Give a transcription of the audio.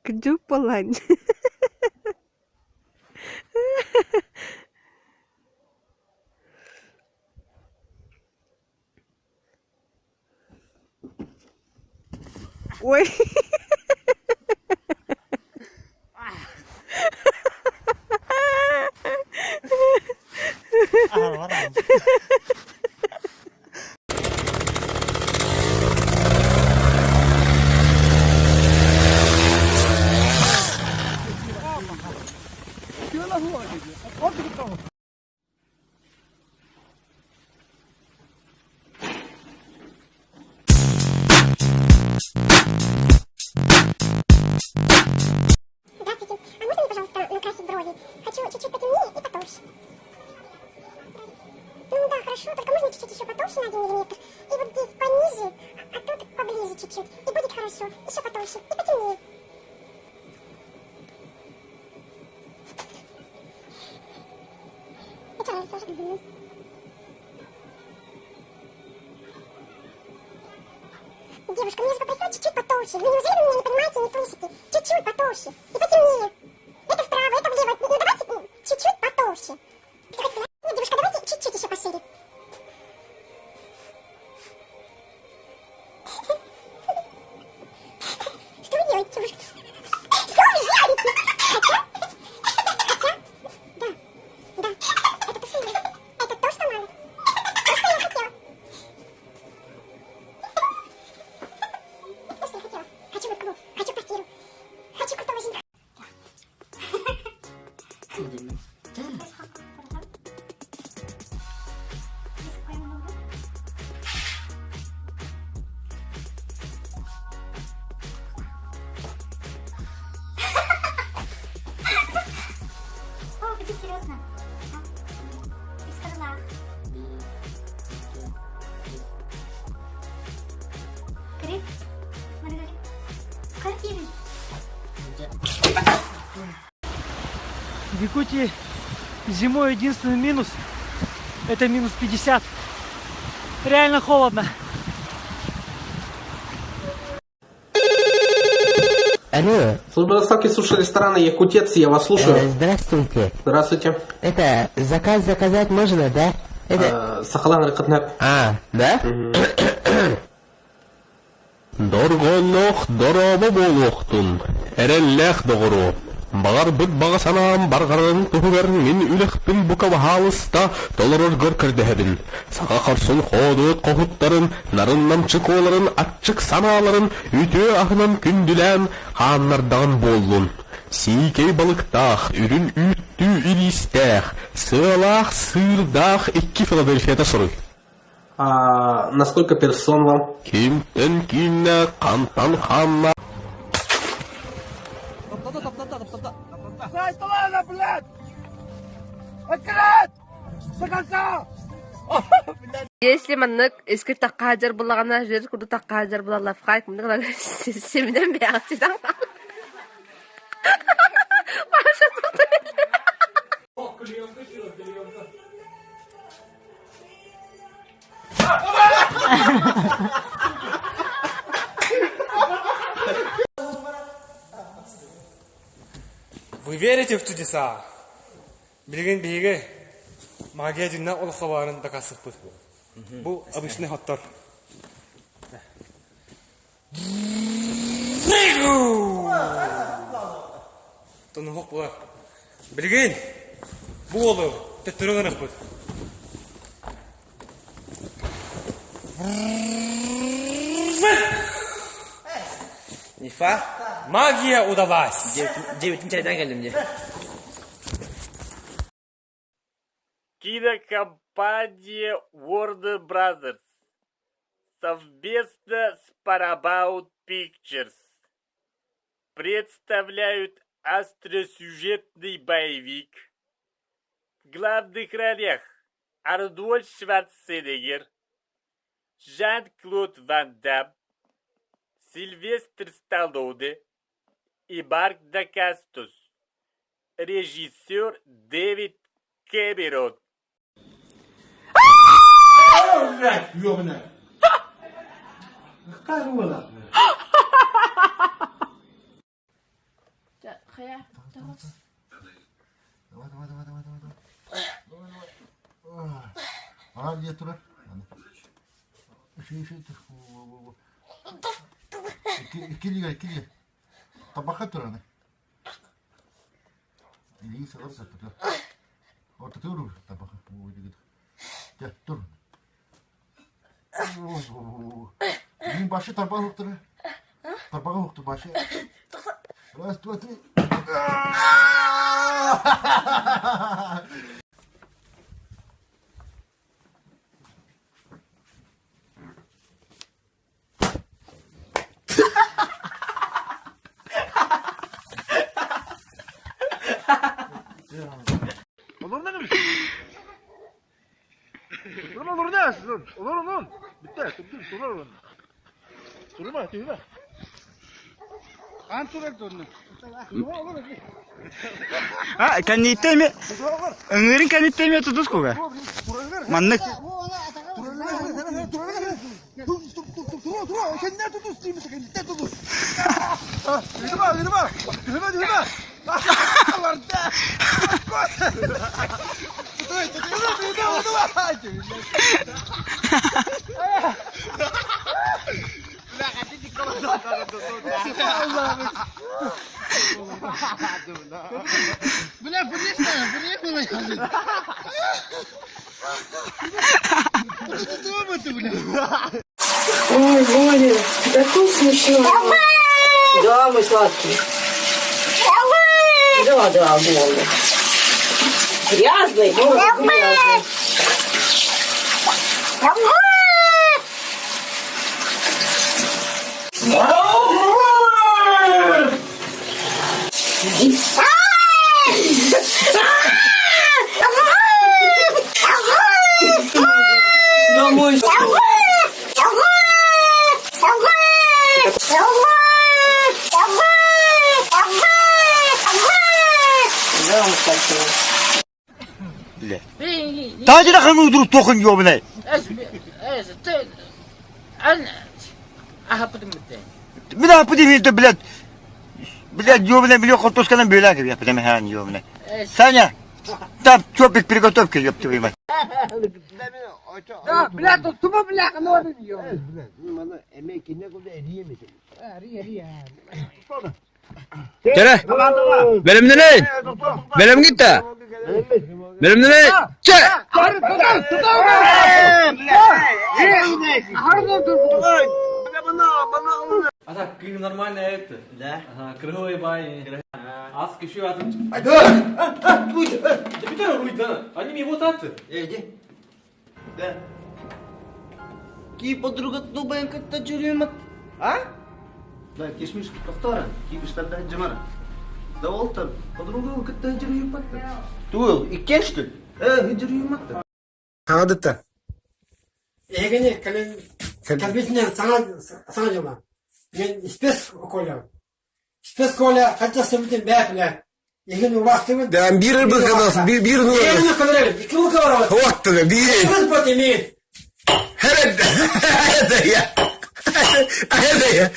Кырдьык буоллаҕын Ой Здравствуйте. А можно мне, пожалуйста, накрасить брови? Хочу чуть-чуть потемнее и потолще. Ну да, хорошо, только можно чуть-чуть еще потолще на один миллиметр. И вот здесь пониже, а тут поближе чуть-чуть. И будет хорошо. Еще потолще и потемнее. Это нравится уже. Девушка, ну я же попросила чуть-чуть потолще. Ну неужели вы меня не понимаете и не слышите? Чуть-чуть потолще. И потемнее. Это вправо, это влево. Ну давайте чуть-чуть потолще. Нет, девушка, давайте чуть-чуть еще пошире. Что вы делаете, девушка? Что вы делаете? Хотя, хотя, да, да, это то, что надо. Это то, что надо. То, что я хотела. То, что я хотела. Хочу Москву, хочу квартиру, хочу крутого жениха. О, это серьезно? Үс Крик. Квартиры. В Якутии зимой единственный минус – это минус 50. Реально холодно. Алло. Служба доставки суши-ресторана Якутец, я вас слушаю. Здравствуйте. Здравствуйте. Это заказ заказать можно, да? Это... Сахалан Рыкатнап. А, да? Дорҕоонноох дорообо буолуохтун, эрэллээх доҕоруом! Баҕарбыт баҕа санаам барҕарарын туһугар мин үлэхпин бука баһаалыста толороргор көрдөһөбүн. Саха хорсун хоодуот хоһуттарын, нарын-намчы куоларын аччык санааларын үтүө аһынан күндүлээн хааннардаҕын буоллун. Сиикэй балыктаах, үрүн үүттүү илиистээх, сыалаах сыырдаах икки Филадельфията суруй. А на сколько персон вам? Кимтэн кииннэ, хантан хаанна Если маннык иски такка сылдьар буоллаҕына, жир курдук такка сылдьар буолар лайфхак мындык симинэн бэйэҕит Маша Вы верите в чудеса? Билигин биһиги магия дьиннэ олоххо баарын дакаастыахпыт. Бу обычный хоттор. Тонуһук буолар. Билигин бу уолу төттөрү гыныахпыт. Нифа? Магия удалась! Дебитин чайдан кэллим дии. Кинокомпания Warner Brothers совместно с Paramount Pictures представляют остросюжетный боевик. В главных ролях Арнольд Шварценеггер, Жан-Клод Ван Дамм, Сильвестр Сталлоне и Марк Дакастос. Режиссер Дэвид Кэмерон. Давай, давай, давай, давай, давай. Давай. А, где тура? Иккилига, иккилига. Табака тураны. Илии сылар саппыта. Ортотур табака. Дэ, тур. Мин башы тарбаҕа уһуктура. Тарбаҕа уһуктур башы. Раз, два, три. Кэнниттэн эми ыҥыырын кэнниттэн эми тутус куга. Маннык. Ой, Боря, такой смешной. Да, мой сладкий. Да, да, Боря. Грязный, Боря, грязный. Домой. Таажыда хаңы удуруп туохун ёбунай. Мин аппы димин блядь. Блядь, ёбунай, миллион картошканан бөләк я прямо хан ёбунай. Саня, там чопик приготовки, ёб твою мать. Да, блядь, тут тупо, бля, ну Tere. Belimdene. Belim gitti. Belimdene. Çe. А так, кыым нормально это. Да. Ага, крылые бай. Ас киши атын. Ай, да! А, туй, Да питер руй, да. Они мне вот аты. Эй, иди. Да. Ки подруга тубенка таджуримат. А? Да, кишмиш повтора. Ки штаб джамара. Да олта подруга катаджуримат. Туыл, и кешты. Э, джуримат. Хаадыта. Эһигини кэлин кэлбитинэн саҥа саҥа дьыла. Мин Спец Коля. Спец Коля ханча сылбытын бэйэ билэр. Эһигини убаастыыбын. Да, бир быканас, бир бир ну. Биир көмөрөбүт, икки мыл көмөрөбүт. Оттуга бир. Икки бот имеет. Херед. Я. Херед я.